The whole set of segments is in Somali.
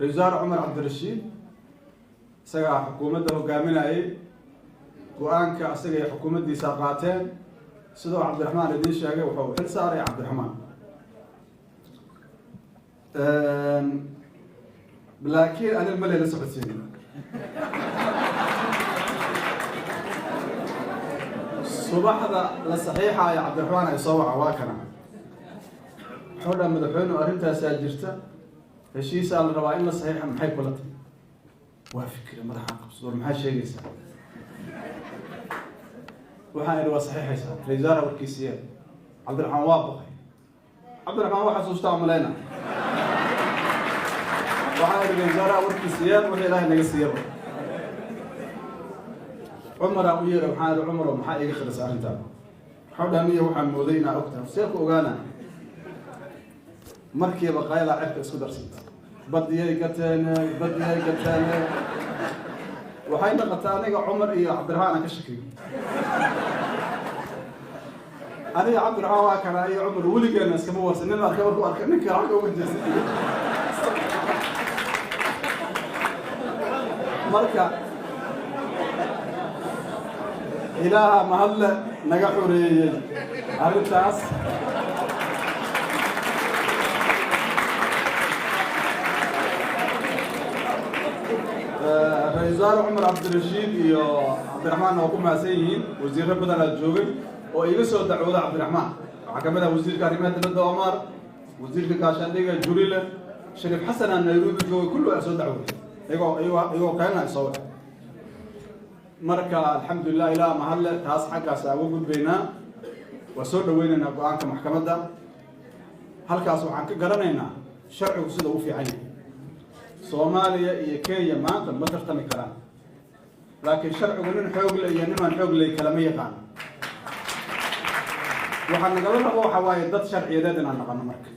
Ra-isul wasaare Cumar Cabdirashiid isagaa xukuumadda hogaaminayay, go-aanka asaga iyo xukuumaddiisa qaateen. Sidoo Cabdiraxmaan idiin sheegay, wuxuu xil saaray Cabdiraxmaan, laakiin anig ma layla socodsiinin. Subaxda la saxiixaayo Cabdiraxmaan ay soo waca, waa kana, wuxuu dhaa: "Madaxweynu, arrintaasaa jirta, heshiisaa la rabaa in la saxiixa, maxay kula tahay?" Waa fikira, madaxaan qabsado: "War maxaa sheegaysaa?" Waxaan idhi: "Waa saxiixaysaa, ra-isul wasaare warkiisiye." Cabdiraxmaan waa baqay. Cabdiraxmaan waa xasuustaa umaleyna. Waxaan idhi: "Ra-isul wasaaraha warkiisiye, wixii Ilaahay naga siiyaba." Cumaraan u yeeray, waxaan idhi: "Cumarow, maxaa iiga khalisay arrintaan?" Waxau dhaha: "Niya, waxaan mooday inaa ogtahay." See ku ogaana? Markiiba qaylaa cirka isku darsanta: "Badiyay gateene, badiyay gateene!" Waxay noqotay aniga, Cumar iyo Cabdiraxmaan aan ka shakiyo. Aniga Cabdiraxmaan waa kana iyo Cumar weligeena iskama warsan. Nin arkay markuu arkay ninka lacagga uga jeestay. Marka Ilaaha mahadle naga xoreeyey arrintaas. Ra-isul wasaare Cumar Cabdirashiid iyo Cabdiraxmaanna waa ku mahadsan yihiin. Wasiirro badanaa joogay oo iga soo dacwooda Cabdiraxmaan. Waxaa kamid ah wasiirka arrimaha dibadda Omar, wasiirka gaashaandhiga Jurile, Shariif Xasanaa Nairobi joogay, kulli waa soo dacwooday iyagoo qaylna ay soo wacay. Marka alxamdulilah, Ilaah mahadle, taas xaggaas aan uga gudbaynaa. Waa soo dhaweynaynaa go-aanka maxkamadda. Halkaas waxaan ka garanaynaa sharcigu sida u fiican yahay. Soomaaliya iyo Kenya maanta ma tartami karaan, laakiin sharcigu nin xoog le iyo nimaan xoog ley kalama yaqaan. Waxaa nagala rabo waxa waaye dad sharciyadeed inaan naqano. Marka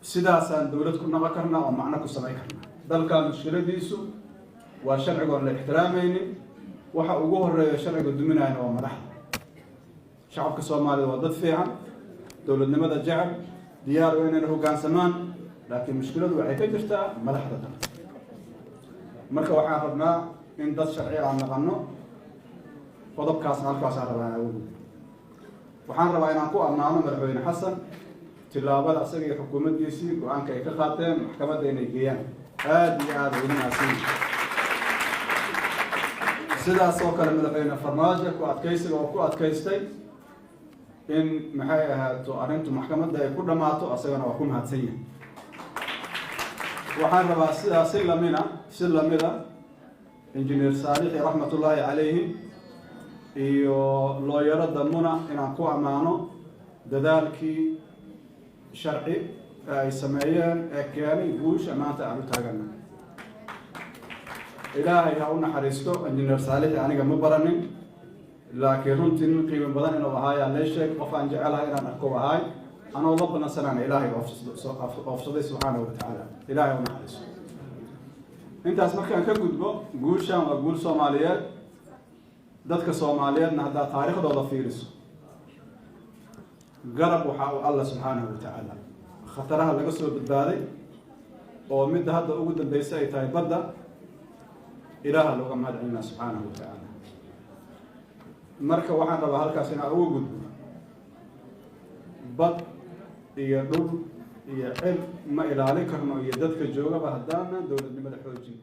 sidaasaan dawlad ku naqon karnaa oo macno ku samayn karnaa. Dalka mushkiladiisu waa sharcigoon la ixtiraamaynin. Waxa ugu horeeya sharciga duminayana waa madaxda. Shacabka Soomaalida waa dad fiican, dowladnimada jecel, diyaar o inayna hoggaansamaan, laakiin mushkiladu waxay ka jirtaa madaxda dalka. Marka waxaan rabnaa in dad sharci aan naqano. Qodobkaasna halkaasaan rabaa inaan ugu gudbo. Waxaan rabaa inaan ku ammaano madaxweyne Xasan tillaabada asaga iyo xukuumaddiisii go-aanka ay ka qaateen maxkamadda inay geeyaan. Aada iyo aada ugu mahadsan. Sidaas oo kale madaxweyne Farmaajo ku adkaysiga oo ku adkaystay in, maxay ahaato, arrintu maxkamadda ay ku dhammaato, asagana waa ku mahadsan yahay. Waxaan rabaa sidaa si lamida Injineer Saalixi raxmatullaahi calayhi iyo looyarada Muna inaan ku ammaano dadaalkii sharci ee ay sameeyeen ee keenay guusha maanta aan u taagana. Ilaahay ha u naxariisto Injineer Saalixi. Aniga ma baranin, laakiin runtii nin qiimo badan inuu ahaayaa lee sheeg. Qof aan jecelahay inaan arko ahaay, anoo la balansanana Ilaahay oofsaday subxaanahu watacaala. Ilaahay u naxariisto. Intaas markaan ka gudbo, guushan waa guul Soomaaliyeed. Dadka Soomaaliyeedna haddaad taariikhdooda fiiriso, garab waxaa uu Alla subxaanahu watacaala khataraha laga soo badbaaday, oo midda hadda ugu dambeysay ay tahay badda. Ilaaha looga mahad celinaa subxaanahu watacaala. Marka waxaan rabaa halkaas inaan ugu gudbo: bad iyo dhul iyo cir ma ilaalin karno iyo dadka joogaba haddaana dowladnimada xoojin.